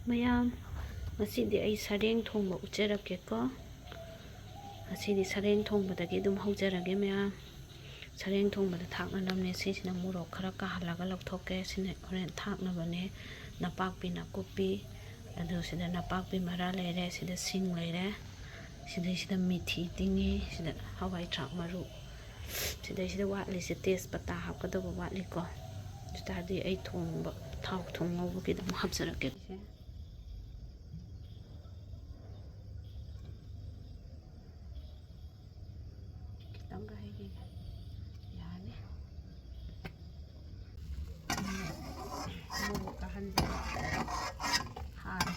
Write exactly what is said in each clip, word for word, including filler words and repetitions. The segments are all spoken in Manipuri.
ꯃꯌꯥꯝ, ꯉꯁꯤꯗꯤ ꯑꯩ ꯁꯔꯦꯡ ꯊꯣꯡꯕ ꯎꯠꯆꯔꯛꯀꯦꯀꯣ꯫ ꯉꯁꯤꯗꯤ ꯁꯔꯦꯡ ꯊꯣꯡꯕꯗꯒꯤ ꯑꯗꯨꯝ ꯍꯧꯖꯔꯒꯦ ꯃꯌꯥꯝ꯫ ꯁꯔꯦꯡ ꯊꯣꯡꯕꯗ ꯊꯥꯛꯅꯅꯕꯅꯦ ꯁꯤꯁꯤꯅ ꯃꯣꯔꯣꯛ ꯈꯔ ꯀꯥꯍꯜꯂꯒ ꯂꯧꯊꯣꯛꯀꯦ꯫ ꯁꯤꯅ ꯍꯣꯔꯦꯟ ꯊꯥꯛꯅꯕꯅꯦ꯫ ꯅꯄꯥꯛꯄꯤ ꯅꯥꯀꯨꯞꯄꯤ, ꯑꯗꯨ ꯁꯤꯗ ꯅꯄꯥꯛꯄꯤ ꯃꯔꯥ ꯂꯩꯔꯦ, ꯁꯤꯗ ꯁꯤꯡ ꯂꯩꯔꯦ, ꯁꯤꯗꯩꯁꯤꯗ ꯃꯤꯊꯤ ꯇꯤꯡꯉꯤ, ꯁꯤꯗ ꯍꯋꯥꯏ ꯊ꯭ꯔꯥꯛ ꯃꯔꯨ, ꯁꯤꯗꯩꯁꯤꯗ ꯋꯥꯠꯂꯤꯁꯦ ꯇꯦꯖꯄꯇꯥ ꯍꯥꯞꯀꯗꯧꯕ ꯋꯥꯠꯂꯤꯀꯣ꯫ ꯑꯗꯨ ꯇꯥꯔꯗꯤ ꯑꯩ ꯊꯣꯡꯕ, ꯊꯥꯎ ꯊꯣꯡ ꯉꯧꯕꯒꯤꯗ ꯑꯃꯨꯛ ꯍꯥꯞꯆꯔꯛꯀꯦ꯫ ꯈꯤꯇꯪꯒ ꯍꯩꯈꯤꯒꯦ꯫ ꯌꯥꯔꯅꯤ꯫ ꯃꯣꯔꯣꯛ ꯀꯥꯍꯟꯕ ꯍꯥꯔꯦ꯫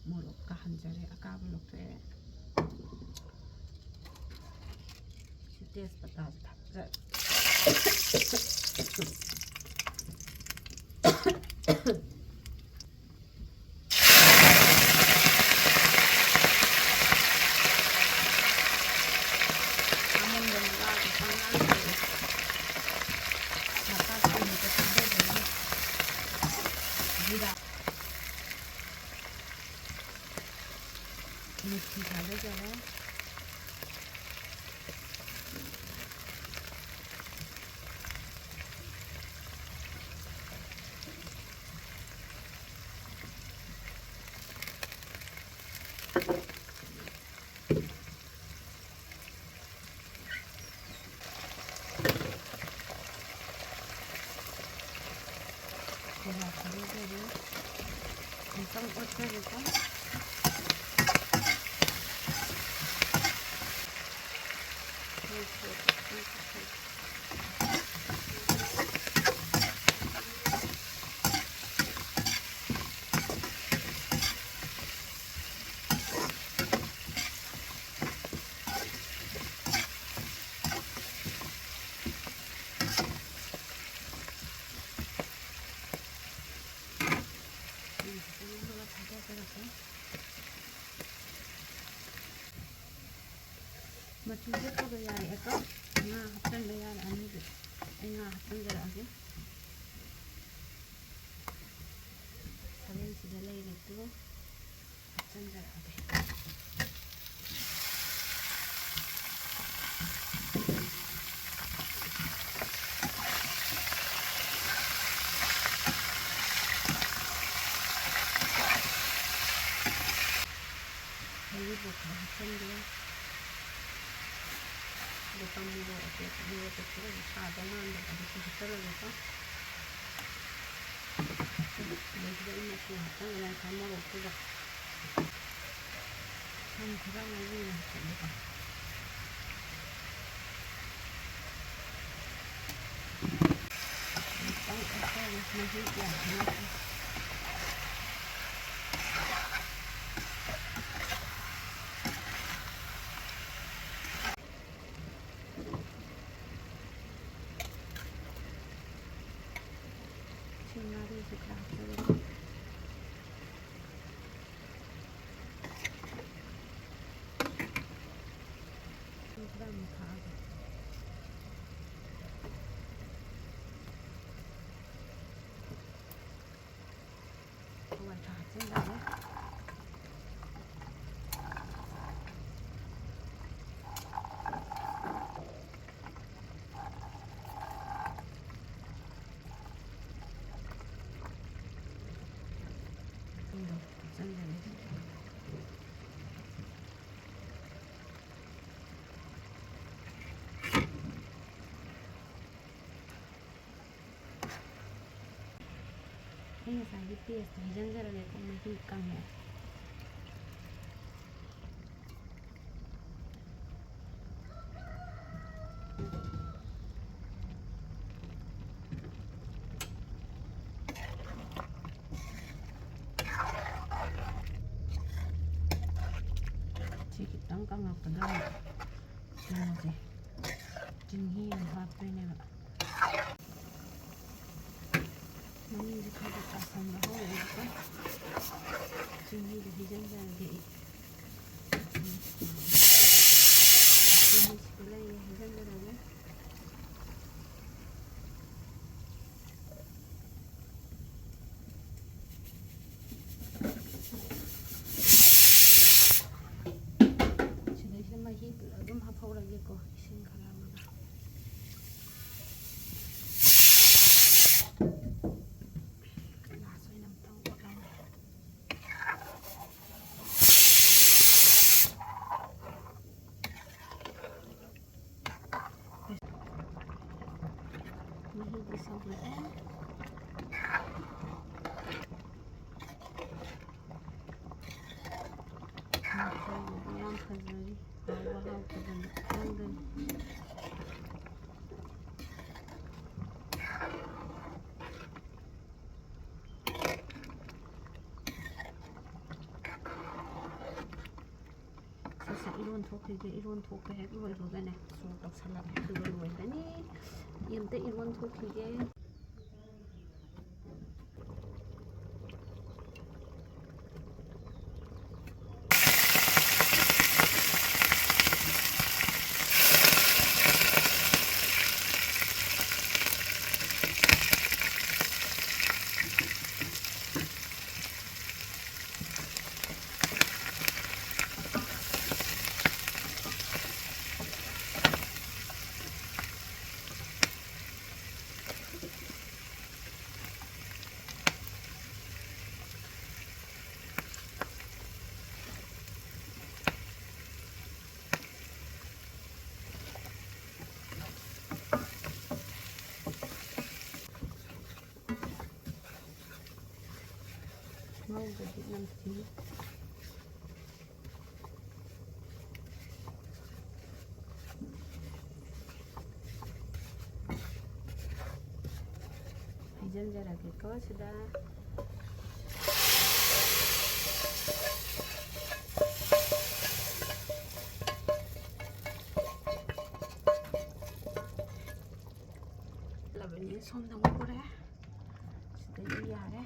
ꯃꯣꯔꯣꯛ ꯀꯥꯍꯟꯖꯔꯦ, ꯑꯀꯥꯕ ꯂꯧꯊꯣꯛꯑꯦ꯫ ꯁꯤ ꯇꯦꯖꯄꯇꯥꯁꯦ ꯊꯥꯛꯆꯔꯦ꯫ ꯃꯤꯊꯤ ꯊꯥꯗꯖꯔꯦ꯫ ꯖꯤꯔꯥ ꯊꯥꯗꯖꯔꯦ꯫ ꯑꯃꯨꯛꯇꯪ ꯑꯣꯠꯆꯔꯦꯀꯣ꯫ ꯃꯆꯨꯁꯦ ꯐꯖ ꯌꯥꯔꯛꯑꯦꯀꯣ꯫ ꯉꯥ ꯍꯥꯞꯆꯤꯟꯕ ꯌꯥꯔꯦ ꯑꯅꯤꯗꯤ꯫ ꯑꯩ ꯉꯥ ꯃꯣꯔꯣꯛ ꯑꯇꯦꯛꯄ, ꯃꯣꯔꯣꯛ ꯑꯇꯦꯛꯄꯒꯁꯨ ꯁꯥꯗꯧ ꯃꯥꯟꯗꯕ, ꯑꯗꯨꯁꯨ ꯍꯥꯞꯆꯜꯂꯒꯦꯀꯣ꯫ ꯑꯗꯩꯁꯤꯗ ꯑꯩꯅ ꯁꯤ ꯍꯥꯞꯆꯟꯒꯦ, ꯂꯥꯡꯈꯥ ꯃꯣꯔꯣꯛꯇꯨꯒ꯫ ꯊꯨꯝ ꯈꯔ ꯉꯧꯕꯤꯔꯒꯦꯀꯣ꯫ ꯈꯤꯇꯪ ꯑꯣꯠꯊꯣꯛꯑꯒ ꯃꯍꯤ ꯀꯌꯥ ꯍꯥꯞꯄꯣꯏ꯫ ꯁꯤ ꯉꯥꯔꯤꯁꯦ ꯈꯔ ꯍꯥꯞꯆꯜꯂꯒ꯫ ꯁꯤ ꯈꯔ ꯑꯃꯨꯛ ꯊꯥꯛꯑꯒꯦ꯫ ꯍꯋꯥꯏ ꯊ꯭ꯔꯥꯛ ꯍꯥꯞꯆꯤꯟꯖꯔꯦ꯫ ꯏꯁꯤꯡꯗꯣ ꯍꯥꯞꯆꯤꯟꯖꯔꯦ꯫ ꯑꯩ ꯉꯁꯥꯏꯒꯤ paste ꯇꯣ ꯍꯩꯖꯤꯟꯖꯔꯒꯦꯀꯣ, ꯃꯍꯤ ꯀꯪꯉꯦ꯫ ꯁꯤ ꯈꯤꯇꯪ ꯀꯪꯉꯛꯄꯗ ꯀꯩꯅꯣꯁꯦ, ꯆꯤꯡꯍꯤ ꯑꯃ ꯍꯥꯞꯇꯣꯏꯅꯦꯕ꯫ ꯃꯅꯤꯡꯁꯦ ꯈꯔ ꯈꯔ ꯇꯥꯁꯟꯕ ꯍꯧꯔꯛꯑꯦꯕꯀꯣ꯫ ꯆꯤꯡꯍꯤꯁꯦ ꯍꯩꯖꯤꯟꯖꯔꯒꯦ ꯑꯩ꯫ ꯆꯤꯡꯍꯤꯁꯤꯗ ꯂꯩꯔꯦ, ꯍꯩꯖꯤꯟꯖꯔꯒꯦ꯫ ꯁꯤꯗꯩꯁꯤꯗ ꯃꯍꯤ ꯄꯨꯂꯞ ꯑꯗꯨꯝ ꯍꯥꯞꯍꯧꯔꯒꯦꯀꯣ, ꯏꯁꯤꯡ ꯈꯔ ꯑꯃꯒ꯫ ꯒ꯭ꯂꯥꯁ ꯑꯣꯏꯅ ꯑꯝꯇꯪ ꯑꯣꯠꯂꯝꯒꯦ꯫ ꯃꯍꯤꯗꯤ ꯁꯧꯔꯛꯑꯦ꯫ ꯃꯆꯨꯗꯤ ꯌꯥꯝ ꯐꯖꯔꯤ꯫ ꯍꯥꯎꯕ ꯍꯥꯎꯇꯕꯅ ꯈꯪꯗꯅ꯫ ꯁꯠ ꯁꯠ ꯏꯔꯣꯟ ꯊꯣꯛꯈꯤꯒꯦ꯫ ꯏꯔꯣꯟ ꯊꯣꯛꯄ ꯍꯦꯛ ꯂꯣꯏꯕꯒꯅꯦ, ꯁꯣꯛ ꯇꯧꯁꯜꯂꯒꯦ, ꯑꯗꯨꯒ ꯂꯣꯏꯔꯅꯤ꯫ ꯑꯩ ꯑꯝꯇ ꯏꯔꯣꯟ ꯊꯣꯛꯈꯤꯒꯦ꯫ ꯉꯧꯕꯗꯤ ꯅꯝꯊꯤ꯫ ꯍꯩꯖꯤꯟꯖꯔꯒꯦꯀꯣ ꯁꯤꯗ꯫ ꯂꯕꯅꯤ ꯁꯣꯝꯗ ꯑꯃꯨꯛ ꯄꯨꯔꯦ꯫ ꯁꯤꯗꯒꯤ ꯌꯥꯔꯦ꯫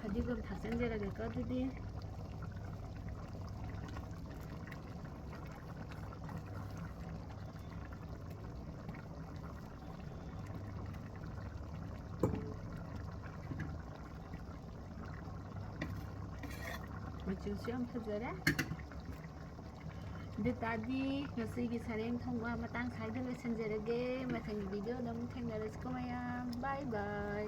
ꯐꯗꯤꯒꯣꯝ ꯊꯥꯛꯆꯟꯖꯔꯒꯦꯀꯣ ꯑꯗꯨꯗꯤ꯫ ꯃꯆꯨꯁꯨ ꯌꯥꯝ ꯐꯖꯔꯦ꯫ ꯑꯗꯨ ꯇꯥꯔꯗꯤ ꯉꯁꯤꯒꯤ ꯁꯔꯦꯡ ꯊꯣꯡꯕ ꯃꯇꯥꯡ ꯁ꯭ꯋꯥꯏꯗ ꯂꯣꯏꯁꯤꯟꯖꯔꯒꯦ꯫ ꯃꯊꯪꯒꯤ ꯚꯤꯗꯤꯑꯣꯗ ꯑꯃꯨꯛ ꯊꯦꯡꯅꯔꯁꯤꯀꯣ ꯃꯌꯥꯝ꯫ ꯕꯥꯏ ꯕꯥꯏ꯫